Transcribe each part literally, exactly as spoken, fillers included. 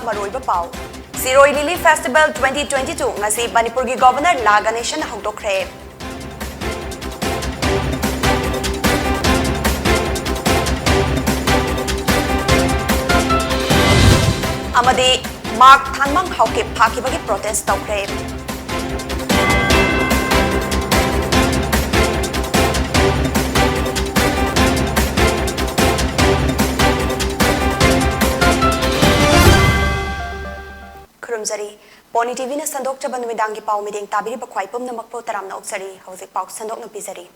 ꯃꯔꯨꯑꯣꯏꯕ ꯄꯥꯎ꯫ ꯁꯤꯔꯣꯏ ꯂꯤꯂꯤ festival twenty twenty-two ꯉꯁꯤ ꯃꯅꯤꯄꯨꯔꯒꯤ ꯒꯣꯚꯔꯅꯔ ꯂꯥ ꯒꯅꯦꯁꯟꯅ ꯍꯧꯗꯣꯛꯈ꯭ꯔꯦ꯫ ꯑꯃꯗꯤ ꯃꯥꯔꯛ ꯊꯥꯟꯃꯥꯡ ꯍꯥꯎꯀꯤꯞ ꯐꯥꯈꯤꯕꯒꯤ ꯄ꯭ꯔꯣꯇꯦꯁ ꯇꯧꯈ꯭ꯔꯦ꯫ ꯈꯨꯔꯨꯝꯖꯔꯤ꯫ ꯄꯣꯅꯤ ꯇꯤꯚꯤꯅ ꯁꯟꯗꯣꯛꯆꯕ ꯅꯨꯃꯤꯗꯥꯡꯒꯤ ꯄꯥꯎ ꯃꯤꯠꯌꯦꯡ ꯇꯥꯕꯤꯔꯤꯕ ꯈ꯭ꯋꯥꯏ ꯄꯨꯝꯅꯃꯛꯄꯨ ꯇꯔꯥꯝꯅ ꯑꯣꯛꯆꯔꯤ꯫ ꯍꯧꯖꯤꯛ ꯄꯥꯎ ꯁꯟꯗꯣꯛꯅ ꯄꯤꯖꯔꯤ꯫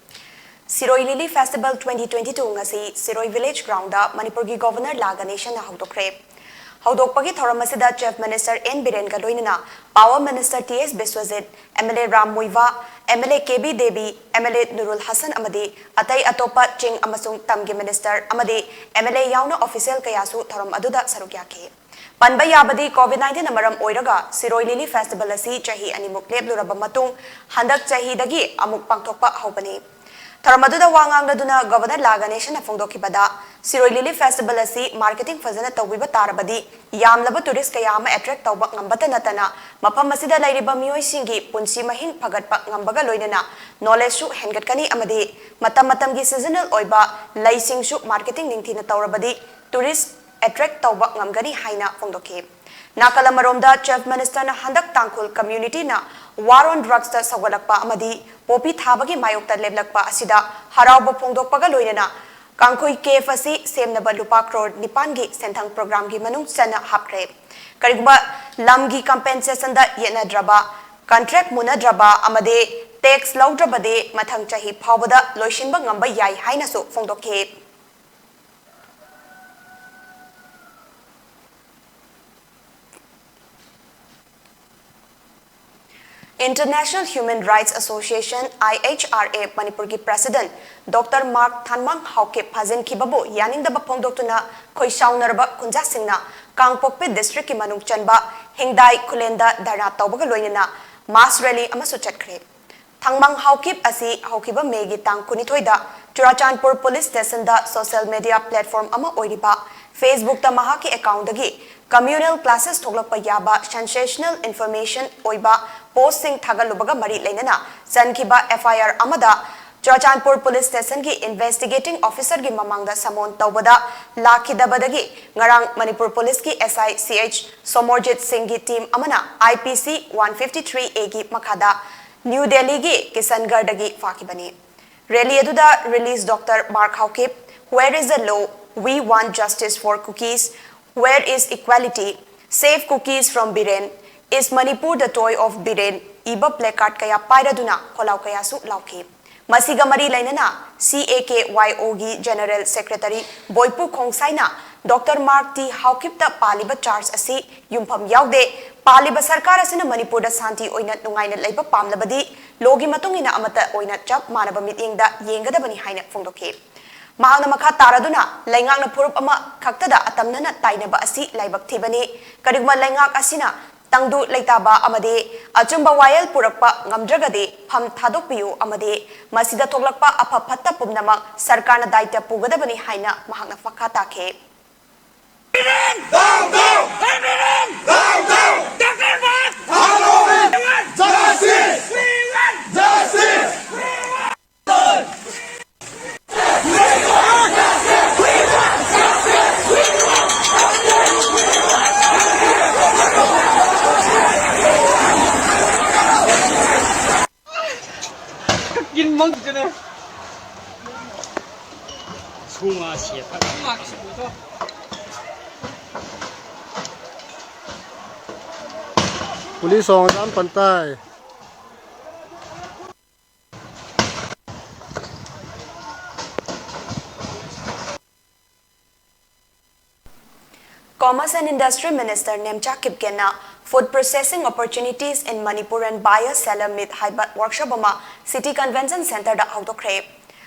ꯁꯤꯔꯣꯏ ꯂꯤꯂꯤ ꯐꯦꯁꯇꯤꯚꯦꯜ twenty twenty-two ꯉꯁꯤ ꯁꯤꯔꯣꯏ ꯚꯤꯂꯦꯖ ꯒ꯭ꯔꯥꯎꯟꯗ ꯃꯅꯤꯄꯨꯔꯒꯤ ꯒꯣꯚꯔꯅꯔ ꯂꯥ ꯒꯅꯦꯁꯟꯅ ꯍꯧꯗꯣꯛꯈ꯭ꯔꯦ꯫ ꯍꯧꯗꯣꯛꯄꯒꯤ ꯊꯧꯔꯝ ꯑꯁꯤꯗ ꯆꯤꯐ ꯃꯤꯅꯤꯁꯇꯔ ꯑꯦꯟ ꯕꯤꯔꯦꯟꯒ ꯂꯣꯏꯅꯅ power minister T S Biswajit, M L A Ram Muivah, M L A K B Devi, M L A Nurul Hasan ꯑꯃꯗꯤ ꯑꯇꯩ ꯑꯇꯣꯞꯄ ꯆꯤꯡ ꯑꯃꯁꯨꯡ ꯇꯝꯒꯤ ꯃꯤꯅꯤꯁꯇꯔ ꯑꯃꯗꯤ ꯑꯦꯝ ꯑꯦꯜ ꯑꯦ ꯌꯥꯎꯅ ꯑꯣꯐꯤꯁꯤꯌꯦꯜ ꯀꯌꯥꯁꯨ ꯊꯧꯔꯝ ꯑꯗꯨꯗ ꯁꯔꯨꯛ ꯌꯥꯈꯤ꯫ ꯄꯟꯕ ꯌꯥꯕꯗꯤ, ꯀꯣꯚꯤꯗ nineteen ꯅ ꯃꯔꯝ ꯑꯣꯏꯔꯒ ꯁꯤꯔꯣꯏ ꯂꯤꯂꯤ ꯐꯦꯁꯇꯤꯚꯦꯜ ꯑꯁꯤ ꯆꯍꯤ ꯑꯅꯤꯃꯨꯛ ꯂꯦꯞꯂꯨꯔꯕ ꯃꯇꯨꯡ ꯍꯟꯗꯛ ꯆꯍꯤꯗꯒꯤ ꯑꯃꯨꯛ ꯄꯥꯡꯊꯣꯛꯄ ꯍꯧꯕꯅꯤ꯫ ꯊꯧꯔꯝ ꯑꯗꯨꯗ ꯋꯥ ꯉꯥꯡꯂꯗꯨꯅ ꯒꯣꯚꯔꯅꯔ ꯂꯥ ꯒꯅꯦꯁꯟꯅ ꯐꯣꯡꯗꯣꯛꯈꯤꯕꯗ, ꯁꯤꯔꯣꯏ ꯂꯤꯂꯤ ꯐꯦꯁꯇꯤꯚꯦꯜ ꯑꯁꯤ ꯃꯥꯔꯀꯦꯇꯤꯡ ꯐꯖꯅ ꯇꯧꯕꯤꯕ ꯇꯥꯔꯕꯗꯤ ꯌꯥꯝꯂꯕ ꯇꯨꯔꯤꯁ ꯀꯌꯥ ꯑꯃ ꯑꯦꯇ꯭ꯔꯦꯛ ꯇꯧꯕ ꯉꯝꯕꯇ ꯅꯠꯇꯅ ꯃꯐꯝ ꯑꯁꯤꯗ ꯂꯩꯔꯤꯕ ꯃꯤꯑꯣꯏꯁꯤꯡꯒꯤ ꯄꯨꯟꯁꯤ ꯃꯍꯤꯡ ꯐꯒꯠꯄ ꯉꯝꯕꯒ ꯂꯣꯏꯅꯅ ꯅꯣꯂꯦꯖꯁꯨ ꯍꯦꯟꯒꯠꯀꯅꯤ ꯑꯃꯗꯤ ꯃꯇꯝ ꯃꯇꯝꯒꯤ ꯁꯤꯖꯅꯦꯜ ꯑꯣꯏꯕ ꯂꯩꯁꯤꯡꯁꯨ ꯃꯥꯔꯀꯦꯇꯤꯡ ꯅꯤꯡꯊꯤꯅ ꯇꯧꯔꯕꯗꯤ ꯇꯨꯔꯤꯁ ꯑꯦꯇ꯭ꯔꯦꯛ ꯇꯧꯕ ꯉꯝꯒꯅꯤ ꯍꯥꯏꯅ ꯐꯣꯡꯗꯣꯛꯈꯤ꯫ ꯅꯥꯀꯜ ꯑꯃꯔꯣꯝꯗ, ꯆꯤꯐ ꯃꯤꯅꯤꯁꯇꯔꯅ ꯍꯟꯗꯛ ꯇꯥꯡꯈꯨꯜ ꯀꯝꯃ꯭ꯌꯨꯅꯤꯇꯤꯅ war on drugs ꯇ ꯁꯧꯒꯠꯂꯛꯄ ꯑꯃꯗꯤ ꯄꯣꯄꯤ ꯊꯥꯕꯒꯤ ꯃꯥꯌꯣꯛꯇ ꯂꯦꯞꯂꯛꯄ ꯑꯁꯤꯗ ꯍꯔꯥꯎꯕ ꯐꯣꯡꯗꯣꯛꯄꯒ ꯂꯣꯏꯅꯅ ꯀꯥꯡꯈꯨꯏ ꯀꯦꯐ ꯑꯁꯤ ꯁꯦꯝꯅꯕ ꯂꯨꯄꯥ ꯀ꯭ꯔꯣꯔ ꯅꯤꯄꯥꯟꯒꯤ ꯁꯦꯟꯊꯪ ꯄ꯭ꯔꯣꯒ꯭ꯔꯥꯝꯒꯤ ꯃꯅꯨꯡ ꯆꯟꯅ ꯍꯥꯞꯈ꯭ꯔꯦ꯫ ꯀꯔꯤꯒꯨꯝꯕ ꯂꯝꯒꯤ ꯀꯝꯄꯦꯟꯁꯦꯁꯟꯗ ꯌꯦꯠꯅꯗ꯭ꯔꯕ, ꯀꯟꯇ꯭ꯔꯦꯛ ꯃꯨꯟꯅꯗ꯭ꯔꯕ ꯑꯃꯗꯤ ꯇꯦꯛꯁ ꯂꯧꯗ꯭ꯔꯕꯗꯤ ꯃꯊꯪ ꯆꯍꯤ ꯐꯥꯎꯕꯗ ꯂꯣꯏꯁꯤꯟꯕ ꯉꯝꯕ ꯌꯥꯏ ꯍꯥꯏꯅꯁꯨ ꯐꯣꯡꯗꯣꯛꯈꯤ꯫ International Human Rights Association, I H R A, ꯃꯅꯤꯄꯨꯔꯒꯤ ꯄ꯭ꯔꯦꯁꯤꯗꯦꯟꯠ ꯗꯣꯛꯇꯔ ꯃꯥꯔꯛ ꯊꯥꯟꯃꯥꯡ ꯍꯥꯎꯀꯤꯞ ꯐꯥꯖꯤꯟꯈꯤꯕꯕꯨ ꯌꯥꯅꯤꯡꯗꯕ ꯐꯣꯡꯗꯣꯛꯇꯨꯅ ꯈꯣꯏꯁꯥꯎꯅꯔꯕ ꯈꯨꯟꯖꯥꯁꯤꯡꯅ ꯀꯥꯡꯄꯣꯛꯄꯤ ꯗꯤꯁꯇ꯭ꯔꯤꯛꯀꯤ ꯃꯅꯨꯡ ꯆꯟꯕ ꯍꯤꯡꯗꯥꯏ ꯈꯨꯂꯦꯟꯗ ꯙꯔꯅꯥ ꯇꯧꯕꯒ ꯂꯣꯏꯅꯅ ꯃꯥꯁ ꯔꯦꯂꯤ ꯑꯃꯁꯨ ꯆꯠꯈ꯭ꯔꯦ꯫ ꯊꯥꯡꯃꯥꯡ ꯍꯥꯎꯀꯤꯞ ꯑꯁꯤ ꯍꯧꯈꯤꯕ ꯃꯦꯒꯤ ꯇꯥꯡ ꯀꯨꯟꯅꯤꯊꯣꯏꯗ ꯆꯨꯔꯥꯆꯥꯟꯄꯨꯔ ꯄꯨꯂꯤꯁ ꯁ꯭ꯇꯦꯁꯟꯗ ꯁꯣꯁꯤꯌꯦꯜ ꯃꯤꯗꯤꯌꯥ ꯄ꯭ꯂꯦꯠꯐꯣꯔꯝ ꯑꯃ ꯑꯣꯏꯔꯤꯕ Facebook ꯇ ꯃꯍꯥꯛꯀꯤ account ꯗꯒꯤ communal clashes ꯊꯣꯛꯂꯛꯄ ꯌꯥꯕ sensational information ꯑꯣꯏꯕ post ꯁꯤꯡ ꯊꯥꯒꯠꯂꯨꯕꯒ ꯃꯔꯤ ꯂꯩꯅꯅ ꯆꯟꯈꯤꯕ F I R ꯑꯃꯗ ꯆꯨꯔꯆꯥꯟꯄꯨꯔ police station ꯒꯤ investigating officer ꯒꯤ ꯃꯃꯥꯡꯗ summon ꯇꯧꯕꯗ ꯂꯥꯛꯈꯤꯗꯕꯗꯒꯤ ꯉꯔꯥꯡ ꯃꯅꯤꯄꯨꯔ police ꯀꯤ S I C H Somorjit ꯁꯤꯡꯒꯤ team ꯑꯃꯅ I P C one fifty three A ꯒꯤ ꯃꯈꯥꯗ ꯅ꯭ꯌꯨ ꯗꯦꯜꯂꯤꯒꯤ ꯀꯤꯁꯟꯒꯔꯗꯒꯤ ꯐꯥꯈꯤꯕꯅꯤ꯫ Rally ꯑꯗꯨꯗ release Doctor Mark Haokip, Where is the law? We want justice for Kukis. Where is equality? Save Kukis from Biren. Is Manipur the toy of Biren? ꯏꯕ placard ꯀꯌꯥ ꯄꯥꯏꯔꯗꯨꯅ ꯈꯣꯜꯂꯥꯎ ꯀꯌꯥꯁꯨ ꯂꯥꯎꯈꯤ꯫ ꯃꯁꯤꯒ ꯃꯔꯤ ꯂꯩꯅꯅ C A K Y O ꯒꯤ General Secretary ꯕꯣꯏꯄꯨ ꯈꯣꯡꯁꯥꯏꯅ Doctor Mark T Haokip ꯇ ꯄꯥꯜꯂꯤꯕ charge ꯑꯁꯤ ꯌꯨꯝꯐꯝ ꯌꯥꯎꯗꯦ, ꯄꯥꯜꯂꯤꯕ ꯁꯔꯀꯥꯔ ꯑꯁꯤꯅ ꯃꯅꯤꯄꯨꯔꯗ ꯁꯥꯟꯇꯤ ꯑꯣꯏꯅ ꯅꯨꯡꯉꯥꯏꯅ ꯂꯩꯕ ꯄꯥꯝꯂꯕꯗꯤ law ꯒꯤ ꯃꯇꯨꯡ ꯏꯟꯅ ꯑꯃꯠꯇ ꯑꯣꯏꯅ ꯆꯞ ꯃꯥꯟꯅꯕ ꯃꯤꯠꯌꯦꯡꯗ ꯌꯦꯡꯒꯗꯕꯅꯤ ꯍꯥꯏꯅ ꯐꯣꯡꯗꯣꯛꯈꯤ꯫ ꯃꯍꯥꯛꯅ ꯃꯈꯥ ꯇꯥꯔꯗꯨꯅ ꯂꯩꯉꯥꯛꯅ ꯐꯨꯔꯨꯞ ꯑꯃ ꯈꯛꯇꯗ ꯑꯇꯝꯅꯅ ꯇꯥꯏꯅꯕ ꯑꯁꯤ ꯂꯥꯏꯕꯛ ꯊꯤꯕꯅꯤ꯫ ꯀꯔꯤꯒꯨꯝꯕ ꯂꯩꯉꯥꯛ ꯑꯁꯤꯅ ꯇꯪꯗꯨ ꯂꯩꯇꯥꯕ ꯑꯃꯗꯤ ꯑꯆꯨꯝꯕ ꯋꯥꯌꯦꯜ ꯄꯨꯔꯛꯄ ꯉꯝꯗ꯭ꯔꯒꯗꯤ ꯐꯝ ꯊꯥꯗꯣꯛꯄꯤꯌꯨ ꯑꯃꯗꯤ ꯃꯁꯤꯗ ꯊꯣꯛꯂꯛꯄ ꯑꯐ ꯐꯠꯇ ꯄꯨꯝꯅꯃꯛ ꯁꯔꯀꯥꯔꯅ ꯗꯥꯏꯇ꯭ꯌ ꯄꯨꯒꯗꯕꯅꯤ ꯍꯥꯏꯅ ꯃꯍꯥꯛꯅ ꯃꯈꯥ ꯇꯥꯈꯤ꯫ Police ong dan pantai. Commerce and Industry Minister Nemcha ꯀꯤꯞꯒꯦꯟꯅ Food Processing Opportunities in Manipur and Buyer Seller Meet ꯍꯥꯏꯕ workshop ꯑꯃ City Convention Centre ꯗ ꯍꯧꯗꯣꯛꯈ꯭ꯔꯦ꯫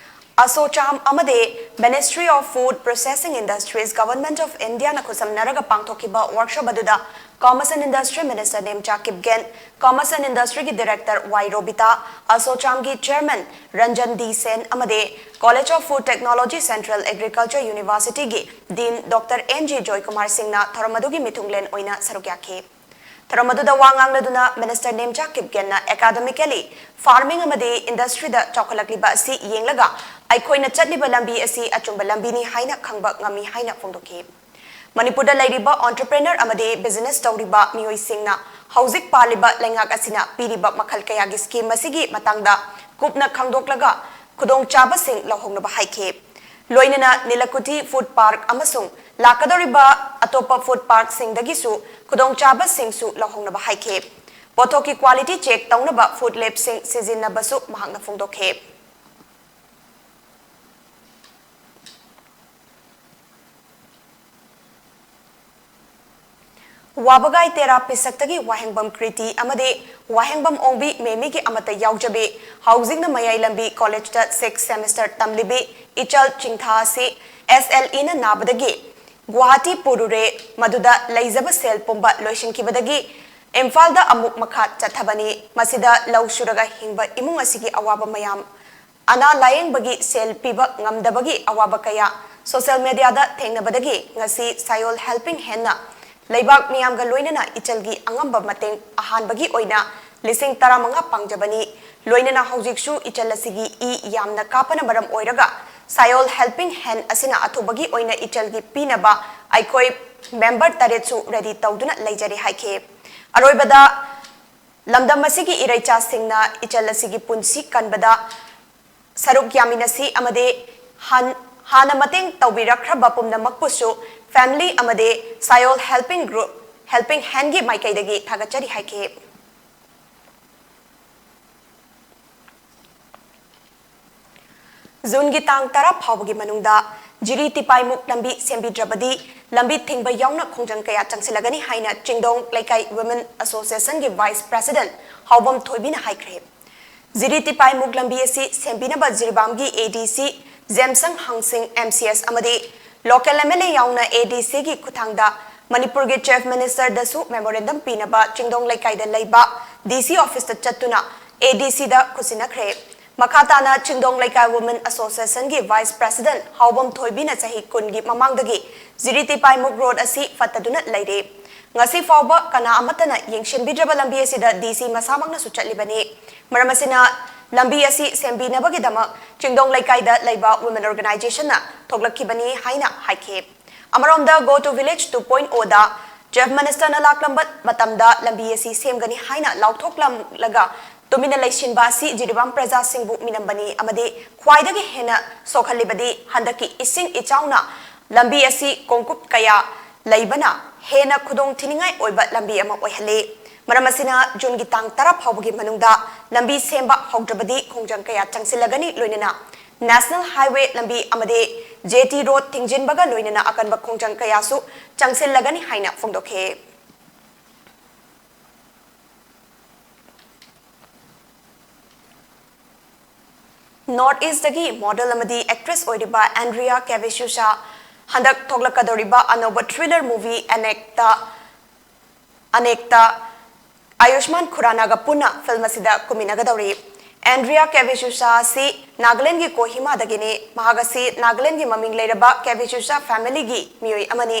ꯑꯁꯣꯆꯥꯝ ꯑꯃꯗꯤ Ministry of Food Processing Industries, Government of India ꯅ ꯈꯨꯠꯁꯝꯅꯔꯒ ꯄꯥꯡꯊꯣꯛꯈꯤꯕ workshop ꯑꯗꯨꯗ Commerce and Industry Minister Nemcha Kipgen, Commerce and Industry ꯒꯤ Director Y Robita, ASSOCHAM ꯒꯤ Chairman Ranjan D Sen ꯑꯃꯗꯤ College of Food Technology Central Agriculture University ꯒꯤ Dean Doctor N G Joykumar ꯁꯤꯡꯅ ꯊꯧꯔꯝ ꯑꯗꯨꯒꯤ ꯃꯤꯊꯨꯡꯂꯦꯟ ꯑꯣꯏꯅ ꯁꯔꯨꯛ ꯌꯥꯈꯤ꯫ ꯊꯧꯔꯝ ꯑꯗꯨꯗ ꯋꯥ ꯉꯥꯡꯂꯗꯨꯅ Minister Nemcha Kipgenꯅ academically, farming ꯑꯃꯗꯤ industry ꯗ ꯆꯥꯎꯈꯠꯂꯛꯂꯤꯕ ꯑꯁꯤ ꯌꯦꯡꯂꯒ ꯑꯩꯈꯣꯏꯅ ꯆꯠꯂꯤꯕ ꯂꯝꯕꯤ ꯑꯁꯤ ꯑꯆꯨꯝꯕ ꯂꯝꯕꯤꯅꯤ ꯍꯥꯏꯅ ꯈꯪꯕ ꯉꯝꯃꯤ ꯍꯥꯏꯅ ꯐꯣꯡꯗꯣꯛꯈꯤ꯫ ꯃꯅꯤꯄꯨꯔꯗ ꯂꯩꯔꯤꯕ entrepreneur ꯑꯃꯗꯤ business ꯇꯧꯔꯤꯕ ꯃꯤꯑꯣꯏꯁꯤꯡꯅ ꯍꯧꯖꯤꯛ ꯄꯥꯜꯂꯤꯕ ꯂꯩꯉꯥꯛ ꯑꯁꯤꯅ ꯄꯤꯔꯤꯕ ꯃꯈꯜ ꯀꯌꯥꯒꯤ scheme ꯑꯁꯤꯒꯤ ꯃꯇꯥꯡꯗ ꯀꯨꯞꯅ ꯈꯪꯗꯣꯛꯂꯒ ꯈꯨꯗꯣꯡꯆꯥꯕꯁꯤꯡ ꯂꯧꯍꯧꯅꯕ ꯍꯥꯏꯈꯤ꯫ ꯂꯣꯏꯅꯅ ꯅꯤꯂꯀꯨꯊꯤ food park ꯑꯃꯁꯨꯡ ꯂꯥꯛꯀꯗꯧꯔꯤꯕ ꯑꯇꯣꯞꯄ food park ꯁꯤꯡꯗꯒꯤꯁꯨ ꯈꯨꯗꯣꯡꯆꯥꯕꯁꯤꯡꯁꯨ ꯂꯧꯍꯧꯅꯕ ꯍꯥꯏꯈꯤ꯫ ꯄꯣꯠꯊꯣꯛꯀꯤ quality check ꯇꯧꯅꯕ food lab ꯁꯤꯡ ꯁꯤꯖꯤꯟꯅꯕꯁꯨ ꯃꯍꯥꯛꯅ ꯐꯣꯡꯗꯣꯛꯈꯤ꯫ ꯋꯥꯕꯒꯥꯏ ꯇꯦꯔꯥ ꯄꯤꯁꯛꯇꯒꯤ ꯋꯥꯍꯦꯡꯕꯝ ꯀ꯭ꯔꯤꯇꯤ ꯑꯃꯗꯤ ꯋꯥꯍꯦꯡꯕꯝ ꯑꯣꯡꯕꯤ ꯃꯦꯃꯤꯒꯤ ꯑꯃꯠꯇ ꯌꯥꯎꯖꯕꯤ, ꯍꯧꯖꯤꯛꯅ ꯃꯌꯥꯏ ꯂꯝꯕꯤ college ꯇ sixth semester ꯇꯝꯂꯤꯕꯤ ꯏꯆꯜ ꯆꯤꯡꯊꯥ ꯑꯁꯤ S L E ꯅ ꯅꯥꯕꯗꯒꯤ ꯒꯨꯋꯥꯍꯥꯇꯤ ꯄꯨꯔꯨꯔꯦ꯫ ꯃꯗꯨꯗ ꯂꯩꯖꯕ ꯁꯦꯜ ꯄꯨꯝꯕ ꯂꯣꯏꯁꯤꯟꯈꯤꯕꯗꯒꯤ ꯏꯝꯐꯥꯜꯗ ꯑꯃꯨꯛ ꯃꯈꯥ ꯆꯠꯊꯕꯅꯤ꯫ ꯃꯁꯤꯗ ꯂꯧ ꯁꯨꯔꯒ ꯍꯤꯡꯕ ꯏꯃꯨꯡ ꯑꯁꯤꯒꯤ ꯑꯋꯥꯕ ꯃꯌꯥꯝ, ꯑꯅꯥ ꯂꯥꯌꯦꯡꯕꯒꯤ ꯁꯦꯜ ꯄꯤꯕ ꯉꯝꯗꯕꯒꯤ ꯑꯋꯥꯕ ꯀꯌꯥ social media ꯗ ꯊꯦꯡꯅꯕꯗꯒꯤ ꯉꯁꯤ ꯁꯥꯌꯣꯜ Helping Hand ꯅ ꯂꯩꯕꯥꯛ ꯃꯤꯌꯥꯝꯒ ꯂꯣꯏꯅꯅ ꯏꯆꯜꯒꯤ ꯑꯉꯝꯕ ꯃꯇꯦꯡ ꯑꯍꯥꯟꯕꯒꯤ ꯑꯣꯏꯅ ꯂꯤꯁꯤꯡ ꯇꯔꯥꯃꯉꯥ ꯄꯥꯡꯖꯕꯅꯤ꯫ ꯂꯣꯏꯅꯅ ꯍꯧꯖꯤꯛꯁꯨ ꯏꯆꯜ ꯑꯁꯤꯒꯤ ꯏ ꯌꯥꯝꯅ ꯀꯥꯞꯄꯅ ꯃꯔꯝ ꯑꯣꯏꯔꯒ ꯁꯥꯌꯣꯜ Helping Hand ꯑꯁꯤꯅ ꯑꯊꯨꯕꯒꯤ ꯑꯣꯏꯅ ꯏꯆꯜꯒꯤ ꯄꯤꯅꯕ ꯑꯩꯈꯣꯏ member ꯇꯔꯦꯠꯁꯨ ready ꯇꯧꯗꯨꯅ ꯂꯩꯖꯔꯦ ꯍꯥꯏꯈꯤ꯫ ꯑꯔꯣꯏꯕꯗ ꯂꯝꯗꯝ ꯑꯁꯤꯒꯤ ꯏꯔꯩꯆꯥꯁꯤꯡꯅ ꯏꯆꯜ ꯑꯁꯤꯒꯤ ꯄꯨꯟꯁꯤ ꯀꯟꯕꯗ ꯁꯔꯨꯛ ꯌꯥꯃꯤꯟꯅꯁꯤ ꯑꯃꯗꯤ ꯍꯥꯟ-, ꯍꯥꯟꯅ ꯃꯇꯦꯡ ꯇꯧꯕꯤꯔꯛꯈ꯭ꯔꯕ ꯄꯨꯝꯅꯃꯛꯄꯨꯁꯨ family ꯑꯃꯗꯤ ꯁꯥꯌꯣꯜ Helping Group, Helping Hand ꯒꯤ ꯃꯥꯏꯀꯩꯗꯒꯤ ꯊꯥꯒꯠꯆꯔꯤ ꯍꯥꯏꯈꯤ꯫ ꯖꯨꯟꯒꯤ ꯇꯥꯡ ꯇꯔꯥ ꯐꯥꯎꯕꯒꯤ ꯃꯅꯨꯡꯗ ꯖꯤꯔꯤ ꯇꯤꯄꯥꯏꯃꯨꯛ ꯂꯝꯕꯤ ꯁꯦꯝꯕꯤꯗ꯭ꯔꯕꯗꯤ ꯂꯝꯕꯤ ꯊꯤꯡꯕ ꯌꯥꯎꯅ ꯈꯣꯡꯖꯪ ꯀꯌꯥ ꯆꯪꯁꯤꯜꯂꯒꯅꯤ ꯍꯥꯏꯅ ꯆꯤꯡꯗꯣꯡ ꯂꯩꯀꯥꯏ Women Association ꯒꯤ Vice President ꯍꯥꯎꯕꯝ ꯊꯣꯏꯕꯤꯅ ꯍꯥꯏꯈ꯭ꯔꯦ꯫ ꯖꯤꯔꯤ ꯇꯤꯄꯥꯏꯃꯨꯛ ꯂꯝꯕꯤ ꯑꯁꯤ ꯁꯦꯝꯕꯤꯅꯕ ꯖꯤꯔꯤꯕꯥꯝꯒꯤ A D C ꯖꯦꯝꯁꯪ ꯍꯥꯡꯁꯤꯡ M C S ꯑꯃꯗꯤ local M L A ꯌꯥꯎꯅ A D C ꯒꯤ ꯈꯨꯠꯊꯥꯡꯗ ꯃꯅꯤꯄꯨꯔꯒꯤ Chief Minister ꯗꯁꯨ memorandum ꯄꯤꯅꯕ ꯆꯤꯡꯗꯣꯡ ꯂꯩꯀꯥꯏꯗ ꯂꯩꯕ D C office ꯇ ꯆꯠꯇꯨꯅ A D C ꯗ ꯈꯨꯠꯁꯤꯟꯅꯈ꯭ꯔꯦ꯫ ꯃꯈꯥ ꯇꯥꯅ ꯆꯤꯡꯗꯣꯡ ꯂꯩꯀꯥꯏ Women Association ꯒꯤ Vice President ꯍꯥꯎꯕꯝ ꯊꯣꯏꯕꯤꯅ ꯆꯍꯤ ꯀꯨꯟꯒꯤ ꯃꯃꯥꯡꯗꯒꯤ ꯖꯤꯔꯤ ꯇꯤꯄꯥꯏꯃꯨꯛ road ꯑꯁꯤ ꯐꯠꯇꯗꯨꯅ ꯂꯩꯔꯦ꯫ ꯉꯁꯤ ꯐꯥꯎꯕ ꯀꯅꯥ ꯑꯃꯠꯇꯅ ꯌꯦꯡꯁꯤꯟꯕꯤꯗ꯭ꯔꯕ ꯂꯝꯕꯤ ꯑꯁꯤꯗ D C ꯃꯁꯥꯃꯛꯅꯁꯨ ꯆꯠꯂꯤꯕꯅꯤ꯫ ꯃꯔꯝ ꯑꯁꯤꯅ ꯂꯝꯕꯤ ꯑꯁꯤ ꯁꯦꯝꯕꯤꯅꯕꯒꯤꯗꯃꯛ ꯆꯤꯡꯗꯣꯡ ꯂꯩꯀꯥꯏꯗ ꯂꯩꯕ Women Organization ꯅ ꯊꯣꯛꯂꯛꯈꯤꯕꯅꯤ ꯍꯥꯏꯅ ꯍꯥꯏꯈꯤ꯫ ꯑꯃꯔꯣꯝꯗ Go to Village two point O the Chief Minister ꯅ ꯂꯥꯛꯂꯝꯕ ꯃꯇꯝꯗ ꯂꯝꯕꯤ ꯑꯁꯤ ꯁꯦꯝꯒꯅꯤ ꯍꯥꯏꯅ ꯂꯥꯎꯊꯣꯛꯂꯝꯂꯒ ꯇꯨꯃꯤꯟꯅ ꯂꯩꯁꯤꯟꯕ ꯑꯁꯤ ꯖꯤꯔꯤꯕꯥꯝ ꯄ꯭ꯔꯖꯥꯁꯤꯡꯕꯨ ꯃꯤꯅꯝꯕꯅꯤ ꯑꯃꯗꯤ ꯈ꯭ꯋꯥꯏꯗꯒꯤ ꯍꯦꯟꯅ ꯁꯣꯛꯍꯜꯂꯤꯕꯗꯤ ꯍꯟꯗꯛꯀꯤ ꯏꯁꯤꯡ ꯏꯆꯥꯎꯅ ꯂꯝꯕꯤ ꯑꯁꯤ ꯀꯣꯡꯀꯨꯞ ꯀꯌꯥ ꯂꯩꯕꯅ ꯍꯦꯟꯅ ꯈꯨꯗꯣꯡ ꯊꯤꯅꯤꯡꯉꯥꯏ ꯑꯣꯏꯕ ꯂꯝꯕꯤ ꯑꯃ ꯑꯣꯏꯍꯜꯂꯤ꯫ ꯃꯔꯝ ꯑꯁꯤꯅ ꯖꯨꯟꯒꯤ ꯇꯥꯡ ꯇꯔꯥ ꯐꯥꯎꯕꯒꯤ ꯃꯅꯨꯡꯗ ꯂꯝꯕꯤ ꯁꯦꯝꯕ ꯍꯧꯗ꯭ꯔꯕꯗꯤ ꯈꯣꯡꯖꯪ ꯀꯌꯥ ꯆꯪꯁꯤꯜꯂꯒꯅꯤ, ꯂꯣꯏꯅꯅ National Highway ꯂꯝꯕꯤ ꯑꯃꯗꯤ J T Road ꯊꯤꯡꯖꯤꯟꯕꯒ ꯂꯣꯏꯅꯅ ꯑꯀꯟꯕ ꯈꯣꯡꯖꯪ ꯀꯌꯥꯁꯨ ꯆꯪꯁꯤꯜꯂꯒꯅꯤ ꯍꯥꯏꯅ ꯐꯣꯡꯗꯣꯛꯈꯤ꯫ North East ꯇꯒꯤ model ꯑꯃꯗꯤ actress ꯑꯣꯏꯔꯤꯕ Andrea Kavesusa ꯍꯟꯗꯛ ꯊꯣꯛꯂꯛꯀꯗꯧꯔꯤꯕ ꯑꯅꯧꯕ thriller movie ꯑꯅꯦꯛꯇ, ꯑꯅꯦꯛꯇ ꯑꯌꯨꯁꯃꯥꯟ ꯈꯨꯔꯥꯅꯥꯒ ꯄꯨꯟꯅ film ꯑꯁꯤꯗ ꯀꯨꯝꯃꯤꯟꯅꯒꯗꯧꯔꯤ꯫ Andrea Kavesusa ꯑꯁꯤ ꯅꯥꯒꯥꯂꯦꯟꯒꯤ ꯀꯣꯍꯤꯃꯥꯗꯒꯤꯅꯤ꯫ ꯃꯍꯥꯛ ꯑꯁꯤ ꯅꯥꯒꯥꯂꯦꯟꯒꯤ ꯃꯃꯤꯡ ꯂꯩꯔꯕ Kavesusa family ꯒꯤ ꯃꯤꯑꯣꯏ ꯑꯃꯅꯤ꯫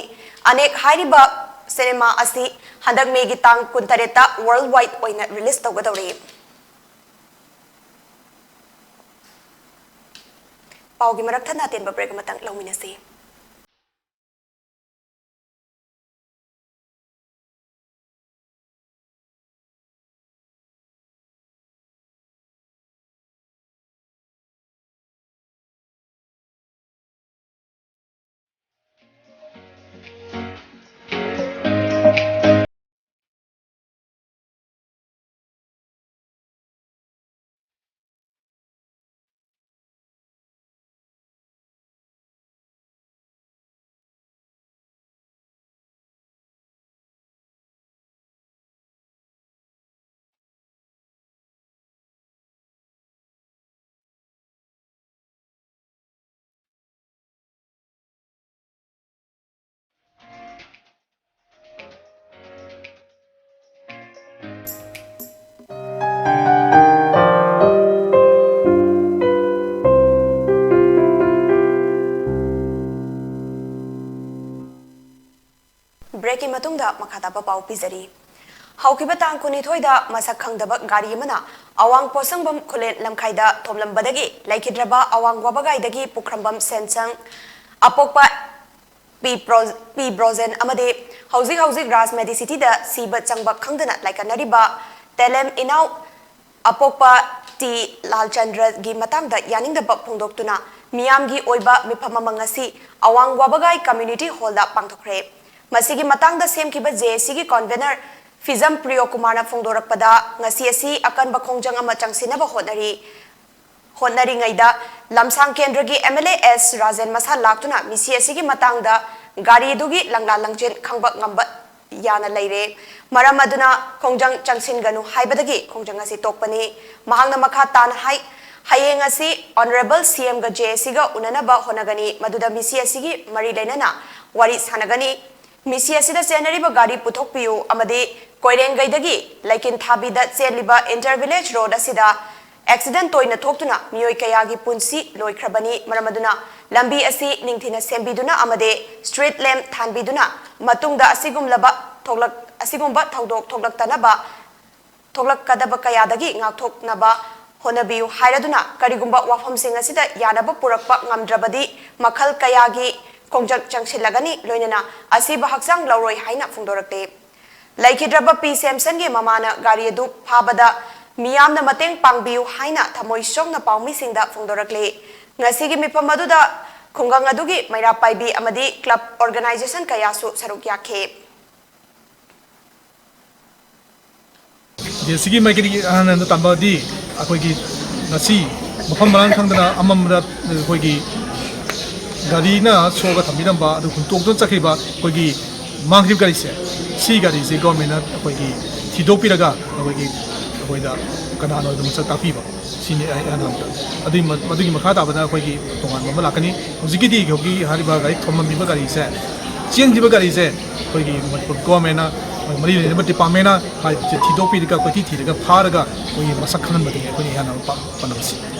ꯑꯅꯦꯛ ꯍꯥꯏꯔꯤꯕ cinema ꯑꯁꯤ ꯍꯟꯗꯛ May ꯒꯤ ꯇꯥꯡ ꯀꯨꯟꯇꯔꯦꯠꯇ worldwide ꯑꯣꯏꯅ release ꯇꯧꯒꯗꯧꯔꯤ꯫ ꯄꯥꯎꯒꯤ ꯃꯔꯛ ꯊꯠꯅ ꯑꯇꯦꯟꯕ break ꯑꯃꯇꯪ ꯂꯧꯃꯤꯟꯅꯁꯤ꯫ ꯀꯤ ꯃꯇꯨꯡꯗ ꯃꯈꯥ ꯇꯥꯕ ꯄꯥꯎ ꯄꯤꯖꯔꯤ꯫ ꯍꯧꯈꯤꯕ ꯇꯥꯡ ꯀꯨꯟꯅꯤꯊꯣꯏꯗ ꯃꯁꯛ ꯈꯪꯗꯕ ꯒꯥꯔꯤ ꯑꯃꯅ ꯑꯋꯥꯡ ꯄꯣꯠꯁꯪꯕꯝ ꯈꯨꯂꯦꯟ ꯂꯝꯈꯥꯏꯗ ꯊꯣꯝꯂꯝꯕꯗꯒꯤ ꯂꯩꯈꯤꯗ꯭ꯔꯕ ꯑꯋꯥꯡ ꯋꯥꯕꯒꯥꯏꯗꯒꯤ ꯄꯨꯈ꯭ꯔꯝꯕꯝ ꯁꯦꯟꯁꯪ, ꯑꯄꯣꯛꯄ ꯄꯤ ꯄ꯭ꯔꯣ-, ꯄꯤ ꯕ꯭ꯔꯣꯖꯦꯟ ꯑꯃꯗꯤ ꯍꯧꯖꯤꯛ ꯍꯧꯖꯤꯛ ꯔꯥꯖ ꯃꯦꯗꯤꯁꯤꯇꯤꯗ ꯁꯤꯕ ꯆꯪꯕ ꯈꯪꯗꯅ ꯂꯥꯏꯀꯠꯅꯔꯤꯕ ꯇꯦꯂꯦꯝ ꯏꯅꯥꯎ ꯑꯄꯣꯛꯄ ꯇꯤ ꯂꯥꯜꯆꯟꯗ꯭ꯔꯒꯤ ꯃꯇꯥꯡꯗ ꯌꯥꯅꯤꯡꯗꯕ ꯐꯣꯡꯗꯣꯛꯇꯨꯅ ꯃꯤꯌꯥꯝꯒꯤ ꯑꯣꯏꯕ ꯃꯤꯐꯝ ꯑꯃ ꯉꯁꯤ ꯑꯋꯥꯡ ꯋꯥꯕꯒꯥꯏ ꯀꯝꯃ꯭ꯌꯨꯅꯤꯇꯤ ꯍꯣꯜꯗ ꯄꯥꯡꯊꯣꯛꯈ꯭ꯔꯦ꯫ ꯃꯁꯤꯒꯤ ꯃꯇꯥꯡꯗ ꯁꯦꯝꯈꯤꯕ ꯖꯦ ꯑꯦ ꯁꯤꯒꯤ ꯀꯟꯚꯦꯅꯔ ꯐꯤꯖꯝ ꯄ꯭ꯔꯤꯌꯣ ꯀꯨꯃꯥꯔꯅ ꯐꯣꯡꯗꯣꯔꯛꯄꯗ, ꯉꯁꯤ ꯑꯁꯤ ꯑꯀꯟꯕ ꯈꯣꯡꯖꯪ ꯑꯃ ꯆꯪꯁꯤꯟꯅꯕ ꯍꯣꯠꯅꯔꯤ꯫ ꯍꯣꯠꯅꯔꯤꯉꯩꯗ ꯂꯝꯁꯥꯡ ꯀꯦꯟꯗ꯭ꯔꯒꯤ M L A S Rajen ꯃꯁꯥ ꯂꯥꯛꯇꯨꯅ ꯃꯤꯁꯤ ꯑꯁꯤꯒꯤ ꯃꯇꯥꯡꯗ ꯒꯥꯔꯤ ꯑꯗꯨꯒꯤ ꯂꯪꯂꯥ ꯂꯪꯆꯦꯟ ꯈꯪꯕ ꯉꯝꯕ ꯌꯥꯅ ꯂꯩꯔꯦ꯫ ꯃꯔꯝ ꯑꯗꯨꯅ ꯈꯣꯡꯖꯪ ꯆꯪꯁꯤꯟꯒꯅꯨ ꯍꯥꯏꯕꯗꯒꯤ ꯈꯣꯡꯖꯪ ꯑꯁꯤ ꯇꯣꯛꯄꯅꯤ꯫ ꯃꯍꯥꯛꯅ ꯃꯈꯥ ꯇꯥꯅ ꯍꯥꯏ, ꯍꯌꯦꯡ ꯑꯁꯤ ꯑꯣꯅꯔꯦꯕꯜ ꯁꯤ ꯑꯦꯝꯒ ꯖꯦ ꯑꯦ ꯁꯤꯒ ꯎꯅꯅꯕ ꯍꯣꯠꯅꯒꯅꯤ, ꯃꯗꯨꯗ ꯃꯤꯁꯤ ꯑꯁꯤꯒꯤ ꯃꯔꯤ ꯂꯩꯅꯅ ꯋꯥꯔꯤ ꯁꯥꯟꯅꯒꯅꯤ꯫ ꯃꯤꯁꯤ ꯑꯁꯤꯗ ꯆꯦꯟꯅꯔꯤꯕ ꯒꯥꯔꯤ ꯄꯨꯊꯣꯛꯄꯤꯌꯨ ꯑꯃꯗꯤ ꯀꯣꯏꯔꯦꯡꯒꯩꯗꯒꯤ ꯂꯩꯀꯤꯟ ꯊꯥꯕꯤꯗ ꯆꯦꯜꯂꯤꯕ ꯏꯟꯇꯔ ꯚꯤꯂꯦꯖ ꯔꯣꯗ ꯑꯁꯤꯗ ꯑꯦꯛꯁꯤꯗꯦꯟ ꯇꯣꯏꯅ ꯊꯣꯛꯇꯨꯅ ꯃꯤꯑꯣꯏ ꯀꯌꯥꯒꯤ ꯄꯨꯟꯁꯤ ꯂꯣꯏꯈ꯭ꯔꯕꯅꯤ꯫ ꯃꯔꯝ ꯑꯗꯨꯅ ꯂꯝꯕꯤ ꯑꯁꯤ ꯅꯤꯡꯊꯤꯅ ꯁꯦꯝꯕꯤꯗꯨꯅ ꯑꯃꯗꯤ ꯁ꯭ꯇ꯭ꯔꯤꯠ ꯂꯦꯝꯞ ꯊꯥꯟꯕꯤꯗꯨꯅ ꯃꯇꯨꯡꯗ ꯑꯁꯤꯒꯨꯝꯂꯕ ꯊꯣꯛꯂꯛ-, ꯑꯁꯤꯒꯨꯝꯕ ꯊꯧꯗꯣꯛ ꯊꯣꯛꯂꯛꯇꯅꯕ ꯊꯣꯛꯂꯛꯀꯗꯕ ꯀꯌꯥꯗꯒꯤ ꯉꯥꯛꯊꯣꯛꯅꯕ ꯍꯣꯠꯅꯕꯤꯌꯨ ꯍꯥꯏꯔꯗꯨꯅ, ꯀꯔꯤꯒꯨꯝꯕ ꯋꯥꯐꯝꯁꯤꯡ ꯑꯁꯤꯗ ꯌꯥꯅꯕ ꯄꯨꯔꯛꯄ ꯉꯝꯗ꯭ꯔꯕꯗꯤ ꯃꯈꯜ ꯀꯌꯥꯒꯤ ꯈꯣꯡꯖꯪ ꯆꯪꯁꯤꯜꯂꯒꯅꯤ, ꯂꯣꯏꯅꯅ ꯑꯁꯤꯕ ꯍꯛꯆꯥꯡ ꯂꯧꯔꯣꯏ ꯍꯥꯏꯅ ꯐꯣꯡꯗꯣꯔꯛꯂꯤ꯫ ꯂꯩꯈꯤꯗ꯭ꯔꯕ ꯄꯤ ꯁꯦꯝꯁꯟꯒꯤ ꯃꯃꯥꯅ ꯒꯥꯔꯤ ꯑꯗꯨ ꯐꯥꯕꯗ ꯃꯤꯌꯥꯝꯅ ꯃꯇꯦꯡ ꯄꯥꯡꯕꯤꯌꯨ ꯍꯥꯏꯅ ꯊꯃꯣꯏ ꯁꯣꯛꯅ ꯄꯥꯎꯃꯤꯁꯤꯡꯗ ꯐꯣꯡꯗꯣꯔꯛꯂꯤ꯫ ꯉꯁꯤꯒꯤ ꯃꯤꯐꯝ ꯑꯗꯨꯗ ꯈꯨꯡꯒꯪ ꯑꯗꯨꯒꯤ ꯃꯩꯔꯥ ꯄꯥꯏꯕꯤ ꯑꯃꯗꯤ ꯀ꯭ꯂꯕ ꯑꯣꯔꯒꯅꯥꯏꯖꯦꯁꯟ ꯀꯌꯥꯁꯨ ꯁꯔꯨꯛ ꯌꯥꯈꯤ꯫ ꯖꯦ ꯑꯦ ꯁꯤꯒꯤ ꯃꯥꯏꯀꯩꯗꯒꯤ ꯑꯍꯥꯟꯕꯗ ꯇꯝꯕꯗꯤ, ꯑꯩꯈꯣꯏꯒꯤ ꯉꯁꯤ ꯃꯐꯝ ꯃꯔꯥꯡ ꯈꯪꯗꯅ ꯑꯃꯝꯕꯗ ꯑꯩꯈꯣꯏꯒꯤ ꯒꯥꯔꯤꯅ ꯁꯣꯛꯑꯒ ꯊꯝꯕꯤꯔꯝꯕ ꯑꯗꯨ ꯍꯨꯟꯇꯣꯛꯇꯨꯅ ꯆꯠꯈꯤꯕ ꯑꯩꯈꯣꯏꯒꯤ ꯃꯥꯡꯈꯤꯕ ꯒꯥꯔꯤꯁꯦ, ꯁꯤ ꯒꯥꯔꯤꯁꯦ ꯒꯣꯔꯃꯦꯟꯅ ꯑꯩꯈꯣꯏꯒꯤ ꯊꯤꯗꯣꯛꯄꯤꯔꯒ ꯑꯩꯈꯣꯏꯒꯤ, ꯑꯩꯈꯣꯏꯗ ꯀꯅꯥꯅꯣ ꯍꯥꯏꯕꯗꯨ ꯃꯁꯛ ꯇꯥꯛꯄꯤꯕ, ꯁꯤꯅꯤ ꯑꯩ ꯑꯍꯥꯟꯕ ꯑꯝꯇ꯫ ꯑꯗꯨꯒꯤ ꯃ-, ꯃꯗꯨꯒꯤ ꯃꯈꯥ ꯇꯥꯕꯗ ꯑꯩꯈꯣꯏꯒꯤ ꯇꯣꯉꯥꯟꯕ ꯑꯃ ꯂꯥꯛꯀꯅꯤ꯫ ꯍꯧꯖꯤꯛꯀꯤꯗꯤ ꯍꯧꯖꯤꯛꯀꯤ ꯍꯥꯏꯔꯤꯕ ꯒꯥꯔꯤ ꯊꯣꯝꯂꯝꯃꯤꯕ ꯒꯥꯔꯤꯁꯦ, ꯆꯦꯟꯈꯤꯕ ꯒꯥꯔꯤꯁꯦ ꯑꯩꯈꯣꯏꯒꯤ ꯃꯅꯤꯄꯨꯔ ꯒꯣꯔꯃꯦꯟꯅ ꯃꯔꯤ ꯂꯩꯅꯕ ꯗꯤꯄꯥꯔꯠꯃꯦꯟꯅ ꯍꯥꯏꯕꯁꯦ ꯊꯤꯗꯣꯛꯄꯤꯔꯒ, ꯀꯣꯏꯊꯤ ꯊꯤꯔꯒ ꯐꯥꯔꯒ ꯑꯩꯈꯣꯏꯒꯤ ꯃꯁꯛ ꯈꯪꯍꯟꯕꯗꯨꯅꯤ ꯑꯩꯈꯣꯏꯅ ꯏꯍꯥꯟ ꯍꯥꯟꯅ ꯄꯥ-, ꯄꯥꯟꯗꯝꯁꯤ꯫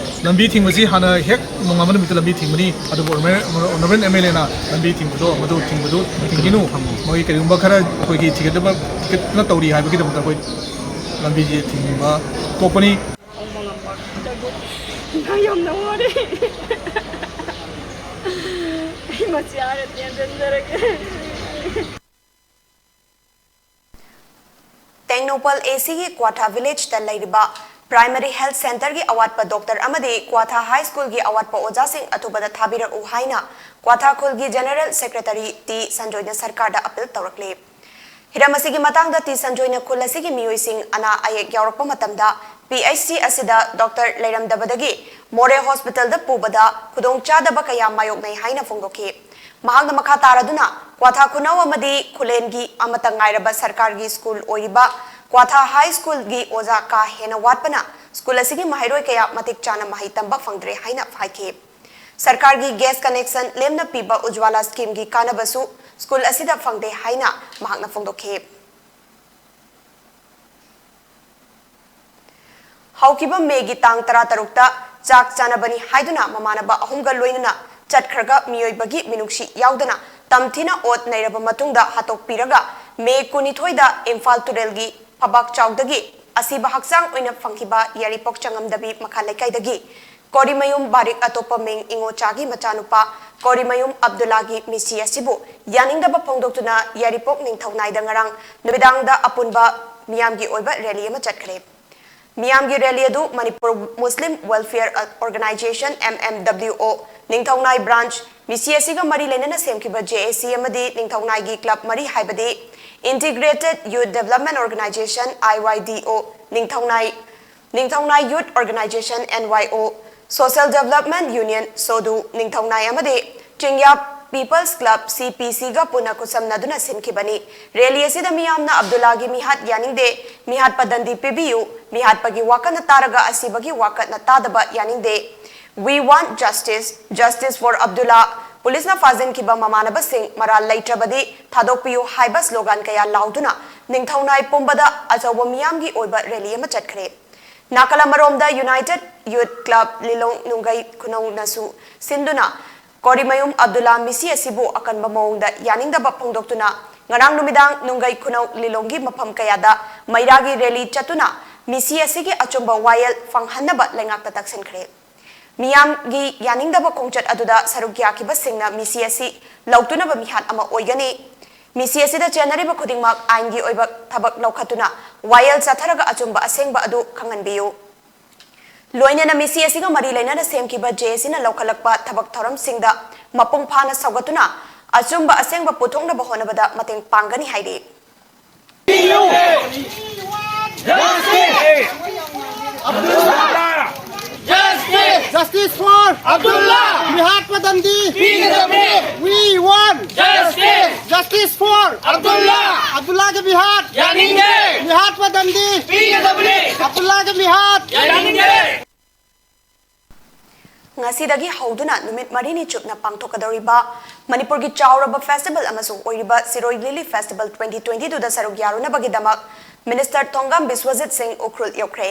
ꯂꯝꯕꯤ ꯊꯤꯡꯕꯁꯤ ꯍꯥꯟꯅ ꯍꯦꯛ ꯅꯣꯡꯉꯥꯟꯕ ꯅꯨꯃꯤꯠꯇ ꯂꯝꯕꯤ ꯊꯤꯡꯕꯅꯤ, ꯑꯗꯨꯕꯨ ꯑꯣꯅꯔꯦꯕꯜ ꯑꯦꯝ ꯑꯦꯜ ꯑꯦꯅ ꯂꯝꯕꯤ ꯊꯤꯡꯕꯗꯣ, ꯃꯗꯨ ꯊꯤꯡꯕꯗꯨ ꯊꯤꯡꯈꯤꯅꯨ, ꯃꯣꯏꯒꯤ ꯀꯔꯤꯒꯨꯝꯕ ꯈꯔ ꯑꯩꯈꯣꯏꯒꯤ ꯊꯤꯒꯠꯅꯕ, ꯊꯤꯒꯠꯅ ꯇꯧꯔꯤ ꯍꯥꯏꯕꯒꯤꯗꯃꯛꯇ ꯑꯩꯈꯣꯏ ꯂꯝꯕꯤꯁꯦ ꯊꯤꯡꯕ ꯊꯣꯛꯄꯅꯤ꯫ ꯈꯣꯡꯕ ꯉꯝꯃꯛꯇꯕꯒꯤ ꯌꯥꯝꯅ ꯋꯥꯔꯦ꯫ ꯑꯩ ꯃꯁꯤ ꯍꯥꯏꯔ ꯇꯦꯟꯁꯤꯟꯖꯔꯒꯦ꯫ ꯇꯦꯡꯅꯧꯄꯜ ꯑꯦ ꯁꯤꯒꯤ ꯀ꯭ꯋꯥꯊꯥ ꯚꯤꯂꯦꯖꯇ ꯂꯩꯔꯤꯕ ꯄ꯭ꯔꯥꯏꯃꯔꯤ ꯍꯦꯜꯊ ꯁꯦꯟꯇꯔꯒꯤ ꯑꯋꯥꯠꯄ ꯗꯣꯛꯇꯔ ꯑꯃꯗꯤ ꯀ꯭ꯋꯥꯊꯥ ꯍꯥꯏ ꯁ꯭ꯀꯨꯜꯒꯤ ꯑꯋꯥꯠꯄ ꯑꯣꯖꯥꯁꯤꯡ ꯑꯊꯨꯕꯗ ꯊꯥꯕꯤꯔꯛꯎ ꯍꯥꯏꯅ ꯀ꯭ꯋꯥꯊꯥ ꯈꯨꯜꯒꯤ ꯖꯦꯅꯔꯦꯜ ꯁꯦꯀ꯭ꯔꯦꯇꯔꯤ ꯇꯤ ꯁꯟꯖꯣꯏꯅ ꯁꯔꯀꯥꯔꯗ ꯑꯄꯤꯜ ꯇꯧꯔꯛꯂꯤ꯫ ꯍꯤꯔꯝ ꯑꯁꯤꯒꯤ ꯃꯇꯥꯡꯗ ꯇꯤ ꯁꯟꯖꯣꯏꯅ ꯈꯨꯜ ꯑꯁꯤꯒꯤ ꯃꯤꯑꯣꯏꯁꯤꯡ ꯑꯅꯥ ꯑꯌꯦꯛ ꯌꯥꯎꯔꯛꯄ ꯃꯇꯝꯗ ꯄꯤ ꯑꯩꯆ ꯁꯤ ꯑꯁꯤꯗ ꯗꯣꯛꯇꯔ ꯂꯩꯔꯝꯗꯕꯗꯒꯤ ꯃꯣꯔꯦ ꯍꯣꯁꯄꯤꯇꯥꯜꯗ ꯄꯨꯕꯗ ꯈꯨꯗꯣꯡꯆꯥꯗꯕ ꯀꯌꯥ ꯃꯥꯌꯣꯛꯅꯩ ꯍꯥꯏꯅ ꯐꯣꯡꯗꯣꯛꯈꯤ꯫ ꯃꯍꯥꯛꯅ ꯃꯈꯥ ꯇꯥꯔꯗꯨꯅ ꯀ꯭ꯋꯥꯊꯥ ꯈꯨꯅꯧ ꯑꯃꯗꯤ ꯈꯨꯂꯦꯟꯒꯤ ꯑꯃꯠꯇ ꯉꯥꯏꯔꯕ ꯁꯔꯀꯥꯔꯒꯤ ꯁ꯭ꯀꯨꯜ ꯑꯣꯏꯔꯤꯕ ꯀ꯭ꯋꯥꯊꯥ ꯍꯥꯏ ꯁ꯭ꯀꯨꯜꯒꯤ ꯑꯣꯖꯥ ꯀꯥ ꯍꯦꯟꯅ ꯋꯥꯠꯄꯅ ꯁ꯭ꯀꯨꯜ ꯑꯁꯤꯒꯤ ꯃꯍꯩꯔꯣꯏ ꯀꯌꯥ ꯃꯇꯤꯛ ꯆꯥꯅ ꯃꯍꯩ ꯇꯝꯕ ꯐꯪꯗ꯭ꯔꯦ ꯍꯥꯏꯅ ꯍꯥꯏꯈꯤ꯫ ꯁꯔꯀꯥꯔꯒꯤ ꯒ꯭ꯌꯥꯁ ꯀꯅꯦꯛꯁꯟ ꯂꯦꯝꯅ ꯄꯤꯕ ꯎꯖ꯭ꯋꯥꯂꯥ ꯁ꯭ꯀꯤꯝꯒꯤ ꯀꯥꯟꯅꯕꯁꯨ ꯁ꯭ꯀꯨꯜ ꯑꯁꯤꯗ ꯐꯪꯗꯦ ꯍꯥꯏꯅ ꯃꯍꯥꯛꯅ ꯐꯣꯡꯗꯣꯛꯈꯤ꯫ ꯍꯧꯈꯤꯕ ꯃꯦꯒꯤ ꯇꯥꯡ ꯇꯔꯥꯇꯔꯨꯛꯇ ꯆꯥꯛ ꯆꯥꯅꯕꯅꯤ ꯍꯥꯏꯗꯨꯅ ꯃꯃꯥꯟꯅꯕ ꯑꯍꯨꯝꯒ ꯂꯣꯏꯅꯅ ꯆꯠꯈ꯭ꯔꯒ ꯃꯤꯑꯣꯏꯕꯒꯤ ꯃꯤꯅꯨꯡꯁꯤ ꯌꯥꯎꯗꯅ ꯇꯝꯊꯤꯅ ꯑꯣꯠ ꯅꯩꯔꯕ ꯃꯇꯨꯡꯗ ꯍꯥꯠꯇꯣꯛꯄꯤꯔꯒ ꯃꯦ ꯀꯨꯟꯅꯤꯊꯣꯏꯗ ꯏꯝꯐꯥꯜ ꯇꯨꯔꯦꯜꯒꯤ ꯐꯕꯥꯛ ꯆꯥꯎꯗꯒꯤ ꯑꯁꯤꯕ ꯍꯛꯆꯥꯡ ꯑꯣꯏꯅ ꯐꯪꯈꯤꯕ ꯌꯥꯏꯔꯤꯄꯣꯛ ꯆꯉꯝꯗꯕꯤ ꯃꯈꯥ ꯂꯩꯀꯥꯏꯗꯒꯤ ꯀꯣꯔꯤꯃꯌꯨꯝ ꯕꯥꯔꯤꯛ ꯑꯇꯣꯞꯄ ꯃꯤꯡ ꯏꯉꯣꯆꯥꯒꯤ ꯃꯆꯥꯅꯨꯄꯥ ꯀꯣꯔꯤꯃꯌꯨꯝ ꯑꯕꯗꯨꯜꯂꯥꯒꯤ ꯃꯤꯁꯤ ꯑꯁꯤꯕꯨ ꯌꯥꯅꯤꯡꯗꯕ ꯐꯣꯡꯗꯣꯛꯇꯨꯅ ꯌꯥꯏꯔꯤꯄꯣꯛ ꯅꯤꯡꯊꯧꯅꯥꯏꯗ ꯉꯔꯥꯡ ꯅꯨꯃꯤꯗꯥꯡꯗ ꯑꯄꯨꯟꯕ ꯃꯤꯌꯥꯝꯒꯤ ꯑꯣꯏꯕ ꯔꯦꯂꯤ ꯑꯃ ꯆꯠꯈ꯭ꯔꯦ꯫ ꯃꯤꯌꯥꯝꯒꯤ ꯔꯦꯂꯤ ꯑꯗꯨ Manipur Muslim welfare organisation, M M W O, Ningthounai branch, ꯃꯤꯁꯤ ꯑꯁꯤꯒ ꯃꯔꯤ ꯂꯩꯅꯅ ꯁꯦꯝꯈꯤꯕ ꯖꯦ ꯑꯦ ꯁꯤ ꯑꯃꯗꯤ ꯅꯤꯡꯊꯧꯅꯥꯏꯒꯤ ꯀ꯭ꯂꯕ ꯃꯔꯤ ꯍꯥꯏꯕꯗꯤ Integrated Youth Development Organization, I Y D O, ꯅꯤꯡꯊꯧꯅꯥꯏ, ꯅꯤꯡꯊꯧꯅꯥꯏ Youth Organization, N Y O, Social Development Union, ꯁꯣꯗꯨ, ꯅꯤꯡꯊꯧꯅꯥꯏ ꯑꯃꯗꯤ ꯆꯤꯡꯌꯥ People's Club, C P C, ꯒ ꯄꯨꯟꯅ ꯈꯨꯠꯁꯝꯅꯗꯨꯅ ꯁꯤꯟꯈꯤꯕꯅꯤ꯫ ꯔꯦꯂꯤ ꯑꯁꯤꯗ ꯃꯤꯌꯥꯝꯅ ꯑꯕꯗꯨꯜꯂꯥꯒꯤ ꯃꯤꯍꯥꯠ ꯌꯥꯅꯤꯡꯗꯦ, ꯃꯤꯍꯥꯠꯄ ꯗꯟꯗꯤ ꯄꯤꯕꯤꯌꯨ, ꯃꯤꯍꯥꯠꯄꯒꯤ ꯋꯥꯀꯠꯅ ꯇꯥꯔꯒ ꯑꯁꯤꯕꯒꯤ ꯋꯥꯀꯠꯅ ꯇꯥꯗꯕ ꯌꯥꯅꯤꯡꯗꯦ, We want justice, justice for Abdullah, ꯄꯨꯂꯤꯁꯅ ꯐꯥꯖꯤꯟꯈꯤꯕ ꯃꯃꯥꯟꯅꯕꯁꯤꯡ ꯃꯔꯥꯜ ꯂꯩꯇ꯭ꯔꯕꯗꯤ ꯊꯥꯗꯣꯛꯄꯤꯌꯨ ꯍꯥꯏꯕ ꯁ꯭ꯂꯣꯒꯥꯟ ꯀꯌꯥ ꯂꯥꯎꯗꯨꯅ ꯅꯤꯡꯊꯧꯅꯥꯏ ꯄꯨꯝꯕꯗ ꯑꯆꯧꯕ ꯃꯤꯌꯥꯝꯒꯤ ꯑꯣꯏꯕ ꯔꯦꯂꯤ ꯑꯃ ꯆꯠꯈ꯭ꯔꯦ꯫ ꯅꯥꯀꯜ ꯑꯃꯔꯣꯝꯗ United Youth Club ꯂꯤꯂꯣꯡ ꯅꯨꯡꯒꯩ ꯈꯨꯅꯧꯅꯁꯨ ꯁꯤꯟꯗꯨꯅ ꯀꯣꯔꯤꯃꯌꯨꯝ ꯑꯕꯗꯨꯜꯂꯥ ꯃꯤꯁꯤ ꯑꯁꯤꯕꯨ ꯑꯀꯟꯕ ꯃꯑꯣꯡꯗ ꯌꯥꯅꯤꯡꯗꯕ ꯐꯣꯡꯗꯣꯛꯇꯨꯅ ꯉꯔꯥꯡ ꯅꯨꯃꯤꯗꯥꯡ ꯅꯨꯡꯒꯩ ꯈꯨꯅꯧ ꯂꯤꯂꯣꯡꯒꯤ ꯃꯐꯝ ꯀꯌꯥꯗ ꯃꯩꯔꯥꯒꯤ ꯔꯦꯂꯤ ꯆꯠꯇꯨꯅ ꯃꯤꯁꯤ ꯑꯁꯤꯒꯤ ꯑꯆꯨꯝꯕ ꯋꯥꯌꯦꯜ ꯐꯪꯍꯟꯅꯕ ꯂꯩꯉꯥꯛꯇ ꯇꯛꯁꯤꯟꯈ꯭ꯔꯦ꯫ ꯃꯤꯌꯥꯝꯒꯤ ꯌꯥꯅꯤꯡꯗꯕ ꯈꯣꯡꯆꯠ ꯑꯗꯨꯗ ꯁꯔꯨꯛ ꯌꯥꯈꯤꯕꯁꯤꯡꯅ ꯃꯤꯁꯤ ꯑꯁꯤ ꯂꯧꯇꯨꯅꯕ ꯃꯤꯍꯥꯠ ꯑꯃ ꯑꯣꯏꯒꯅꯤ꯫ ꯃꯤꯁꯤ ꯑꯁꯤꯗ ꯆꯦꯟꯅꯔꯤꯕ ꯈꯨꯗꯤꯡꯃꯛ ꯑꯥꯏꯟꯒꯤ ꯑꯣꯏꯕ ꯊꯕꯛ ꯂꯧꯈꯠꯇꯨꯅ ꯋꯥꯌꯦꯜ ꯆꯠꯊꯔꯒ ꯑꯆꯨꯝꯕ ꯑꯁꯦꯡꯕ ꯑꯗꯨ ꯈꯪꯍꯟꯕꯤꯌꯨ꯫ ꯂꯣꯏꯅꯅ ꯃꯤꯁꯤ ꯑꯁꯤꯒ ꯃꯔꯤ ꯂꯩꯅꯅ ꯁꯦꯝꯈꯤꯕ ꯖꯦ ꯑꯦ ꯁꯤꯅ ꯂꯧꯈꯠꯂꯛꯄ ꯊꯕꯛ ꯊꯧꯔꯝꯁꯤꯡꯗ ꯃꯄꯨꯡ ꯐꯥꯅ ꯁꯧꯒꯠꯇꯨꯅ ꯑꯆꯨꯝꯕ ꯑꯁꯦꯡꯕ ꯄꯨꯊꯣꯛꯅꯕ ꯍꯣꯠꯅꯕꯗ ꯃꯇꯦꯡ ꯄꯥꯡꯒꯅꯤ ꯍꯥꯏꯔꯤ꯫ Justice! Justice for Abdullah! ꯃꯤꯍꯥꯠꯄ ꯗꯟꯗꯤ! ꯄꯤꯒꯗꯕꯅꯤ! We want Justice! Justice for Abdullah! ꯑꯕꯗꯨꯜꯂꯥꯒꯤ ꯃꯤꯍꯥꯠ! ꯌꯥꯅꯤꯡꯗꯦ! ꯃꯤꯍꯥꯠꯄ ꯗꯟꯗꯤ! ꯄꯤꯒꯗꯕꯅꯤ! ꯑꯕꯗꯨꯜꯂꯥꯒꯤ ꯃꯤꯍꯥꯠ! ꯌꯥꯅꯤꯡꯗꯦ! ꯉꯁꯤꯗꯒꯤ ꯍꯧꯗꯨꯅ ꯅꯨꯃꯤꯠ ꯃꯔꯤꯅꯤ ꯆꯨꯞꯅ ꯄꯥꯡꯊꯣꯛꯀꯗꯧꯔꯤꯕ ꯃꯅꯤꯄꯨꯔꯒꯤ ꯆꯥꯎꯔꯕ ꯐꯦꯁꯇꯤꯚꯦꯜ ꯑꯃꯁꯨ ꯑꯣꯏꯔꯤꯕ ꯁꯤꯔꯣꯏ ꯂꯤꯂꯤ ꯐꯦꯁꯇꯤꯚꯦꯜ twenty twenty twoꯗ ꯁꯔꯨꯛ ꯌꯥꯔꯨꯅꯕꯒꯤꯗꯃꯛ ꯃꯤꯅꯤꯁꯇꯔ ꯊꯣꯡꯒꯥꯝ ꯕꯤꯁ꯭ꯋꯖꯤꯠ ꯁꯤꯡ ꯎꯈ꯭ꯔꯨꯜ ꯌꯧꯈ꯭ꯔꯦ꯫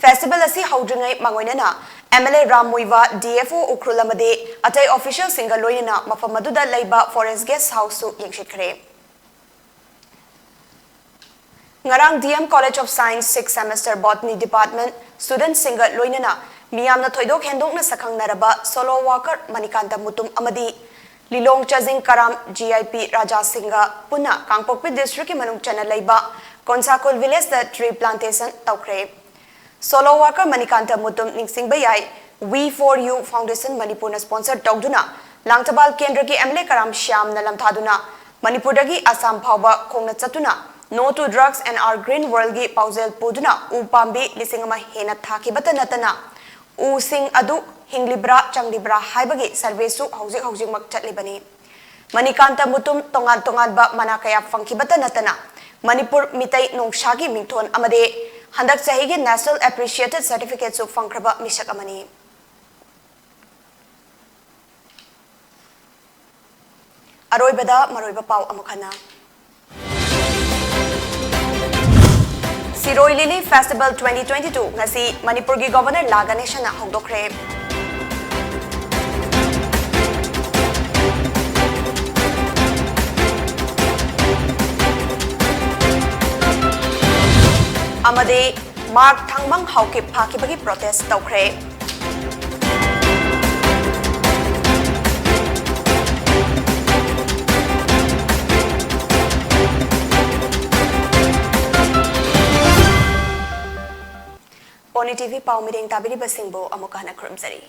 ꯐꯦꯁꯇꯤꯚꯦꯜ ꯑꯁꯤ ꯍꯧꯗ꯭ꯔꯤꯉꯩ ꯃꯥꯡꯑꯣꯏꯅꯅ MLA ꯔꯥꯝ ꯃꯨꯏꯋꯥ, DFO ꯎꯈ꯭ꯔꯨꯜ ꯑꯃꯗꯤ ꯑꯇꯩ ꯑꯣꯐꯤꯁꯤꯌꯦꯜꯁꯤꯡꯒ ꯂꯣꯏꯅꯅ ꯃꯐꯝ ꯑꯗꯨꯗ ꯂꯩꯕ ꯐꯣꯔꯦꯁ ꯒꯦꯁ ꯍꯥꯎꯁꯁꯨ ꯌꯦꯡꯁꯤꯠꯈ꯭ꯔꯦ꯫ ꯉꯔꯥꯡ DM College of Science sixth semester Botany Department studentꯁꯤꯡꯒ ꯂꯣꯏꯅꯅ ꯃꯤꯌꯥꯝꯅ ꯊꯣꯏꯗꯣꯛ ꯍꯦꯟꯗꯣꯛꯅ ꯁꯛꯈꯪꯅꯔꯕ social worker ꯃꯅꯤꯀꯥꯟꯇ ꯃꯨꯇꯨꯝ ꯑꯃꯗꯤ ꯂꯤꯂꯣꯡ ꯆꯥꯖꯤꯡ ꯀꯔꯥꯝ GIP ꯔꯥꯖꯥ ꯁꯤꯡꯒ ꯄꯨꯟꯅ ꯀꯥꯡꯄꯣꯛꯄꯤ districtꯀꯤ ꯃꯅꯨꯡ ꯆꯟꯅ ꯂꯩꯕ ꯀꯣꯟꯁꯥꯈꯨꯜ villageꯇ tree plantation ꯇꯧꯈ꯭ꯔꯦ꯫ Social worker ꯃꯅꯤꯀꯥꯟꯇ ꯃꯨꯇꯨꯝ ꯅꯤꯡꯁꯤꯡꯕ ꯌꯥꯏ, We for You Foundation ꯃꯅꯤꯄꯨꯔꯅ sponsor ꯇꯧꯗꯨꯅ ꯂꯥꯡꯊꯕꯥꯜ ꯀꯦꯟꯗ꯭ꯔꯒꯤ MLA ꯀꯔꯥꯝ ꯁ꯭ꯌꯥꯝꯅ ꯂꯝꯊꯥꯗꯨꯅ ꯃꯅꯤꯄꯨꯔꯗꯒꯤ ꯑꯁꯥꯝ ꯐꯥꯎꯕ ꯈꯣꯡꯅ ꯆꯠꯇꯨꯅ No to Drugs and Our Green Worldꯒꯤ ꯄꯥꯎꯖꯦꯜ ꯄꯨꯗꯨꯅ ꯎ ꯄꯥꯝꯕꯤ ꯂꯤꯁꯤꯡ ꯑꯃ ꯍꯦꯟꯅ ꯊꯥꯈꯤꯕꯇ ꯅꯠꯇꯅ ꯎꯁꯤꯡ ꯑꯗꯨ ꯍꯤꯡꯂꯤꯕ꯭ꯔꯥ ꯆꯪꯂꯤꯕ꯭ꯔꯥ ꯍꯥꯏꯕꯒꯤ surveyꯁꯨ ꯍꯧꯖꯤꯛ ꯍꯧꯖꯤꯛꯃꯛ ꯆꯠꯂꯤꯕꯅꯤ꯫ ꯃꯅꯤꯀꯥꯟꯇ ꯃꯨꯇꯨꯝ ꯇꯣꯉꯥꯟ ꯇꯣꯉꯥꯟꯕ ꯃꯅꯥ ꯀꯌꯥ ꯐꯪꯈꯤꯕꯇ ꯅꯠꯇꯅ ꯃꯅꯤꯄꯨꯔ ꯃꯤꯇꯩ ꯅꯣꯡꯁꯥꯒꯤ ꯃꯤꯡꯊꯣꯟ ꯑꯃꯗꯤ ꯍꯟꯗꯛ ꯆꯍꯤꯒꯤ National Appreciated Certificateꯁꯨ ꯐꯪꯈ꯭ꯔꯕ ꯃꯤꯁꯛ ꯑꯃꯅꯤ꯫ ꯑꯔꯣꯏꯕꯗ ꯃꯔꯨꯑꯣꯏꯕ ꯄꯥꯎ ꯑꯃꯨꯛ ꯍꯟꯅ꯫ ꯁꯤꯔꯣꯏ ꯂꯤꯂꯤ ꯐꯦꯁꯇꯤꯚꯦꯜ twenty twenty two ꯉꯁꯤ ꯃꯅꯤꯄꯨꯔꯒꯤ ꯒꯣꯚꯔꯅꯔ ꯂꯥ ꯒꯅꯦꯁꯟꯅ ꯍꯧꯗꯣꯛꯈ꯭ꯔꯦ꯫ ꯑꯃꯗꯤ ꯃꯥꯔꯛ ꯊꯥꯡꯃꯪ ꯍꯥꯎꯀꯤꯞ ꯐꯥꯈꯤꯕꯒꯤ ꯄ꯭ꯔꯣꯇꯦꯁ ꯇꯧꯈ꯭ꯔꯦ꯫ ꯄꯣꯅꯤ ꯇꯤ ꯚꯤ ꯄꯥꯎ ꯃꯤꯔꯦꯡ ꯇꯥꯕꯤꯔꯤꯕꯁꯤꯡꯕꯨ ꯑꯃꯨꯛꯀ ꯍꯟꯅ ꯈꯨꯔꯨꯝꯖꯔꯤ꯫